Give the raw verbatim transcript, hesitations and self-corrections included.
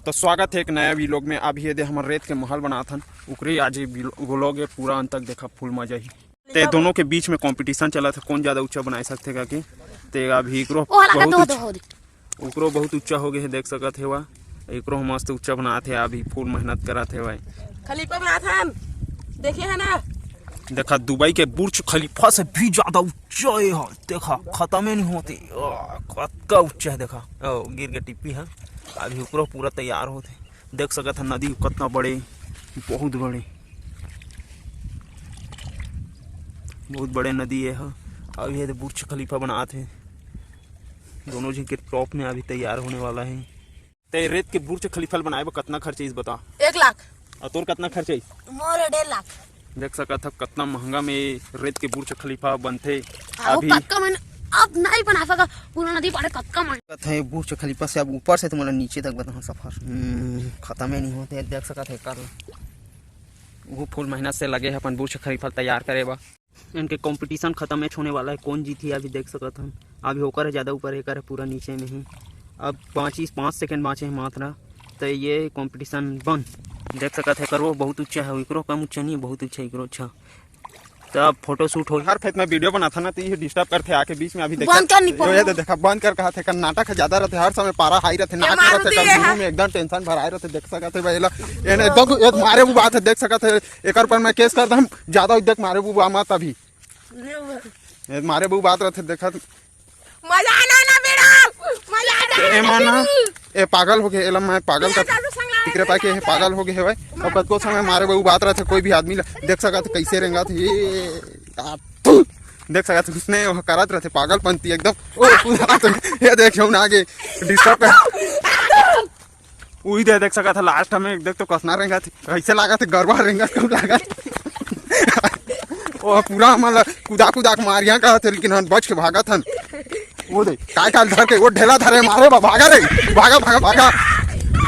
तो स्वागत हे एक नया vlog में। अभी ये दे हमर रेत के महल बनात हन, ओकरे आज ये vlog हे, पूरा अंत तक देखा, full मजा ही। ते दोनों के बीच में competition चलत हे, कौन ज्यादा ऊंचा बनाए सकथे करके। ते अभी एकरो ओह, लगा बहुत दो, ऊंचा, दो हो दे। ओकरो बहुत ऊंचा हो गए हे, देख सकत हे वा। एकरो मस्त ऊंचा बनात हे, अभी full मेहनत करत हे भाई। खलीफा बनात हन, देखे है ना? देखा, दुबई के बुर्ज खलीफा से भी ज्यादा ऊंचा हे, देखा, खत्म ही नहीं होते। आ, कतका ऊंचा हे, देखा, ओ, गिर के टिप्पी हे। अभी ओकरो पूरा तैयार होते। देख सकत ह नदी कतना बड़े, बहुत बड़े, बहुत बड़े नदी ये ह। अभी ये दे बुर्ज खलीफा बनात हे, दोनों झन के top में अभी तैयार होने वाला हे। ते रेत के बुर्ज खलीफा ल बनाए बर कतना खर्च आइस बता? एक लाख। अउ तोर कतना खर्च आइस? मोर डेढ़ लाख। देख सकत ह कतना महंगा में रेत के बुर्ज खलीफा बनथे। हाँ, वो अभी कतका मन अब नहीं बना सका, पूरा नदी पार कतका मन। कथे बुर्ज खलीफा से अब ऊपर से तुमन ला नीचे तक बताहूँ सफर, हम्म, खत्म ही नहीं होते। देख सकत हे कर वो full मेहनत से लगे हे अपन बुर्ज खलीफा तैयार करे बर। इनके competition खत्म मैच होने वाला है, कौन जीती अभी देख सकत हन। अभी ओकर ज्यादा ऊपर, एकर पूरा नीचे में ही। अब पाँच ही, पाँच second बाँचे हैं मात्र, तो ये competition बंद। देख सकत हे करो बहुत ऊंचा है, एकरो कम ऊंचा नहीं है, बहुत ऊंचा, एकरो अच्छा। तो अब photo shoot हो। हर खेत में video बनात हन ना, तो ये disturb करथे आके बीच में। अभी देखा, बंद कर नहीं ये पाऊंगा। दे देखा, बंद कर कहा थे, कर नाटक है ज्यादा रहते, हर समय पारा high रहते, ये नाक मार रहते, दिए कर हैं। में एकदम tension भराए रहते, देख सकत हे भाई ला। ये नहीं, देख, ये मारे वो बात है, देख सकत हे, एकर पर मैं case कर दम, ज्यादा देख मारे वो मत अभी। ये मारे वो बात रहते, देखत मजा आना ना बेटा, मजा आना। ए माना, ए पागल हो गए, एला मैं पागल कर, एकरे पाके ये पागल हो गए हे भाई। अब कतको समय मारे बहू बात रहते, कोई भी आदमी ला देख सकत हे, कैसे रेंगत हे, ये, आ, थू, देख सकत हे, उसने वो करत रहते पागलपंती एकदम। ओ, ये देख, हम आगे disturb कर। उही दे देख सकत हे, last में देख तो कसना रेंगत हे, कैसे लागत हे, गरवा रेंगत कब लागत। ओ पूरा हमन ला कुदा कुदा के मारिया कहत हे, लेकिन हम बच के भागत हन। वो दे, काय काल धर के, वो ढेला धरे मारे बा, भागा रे, भागा, भागा, भागा।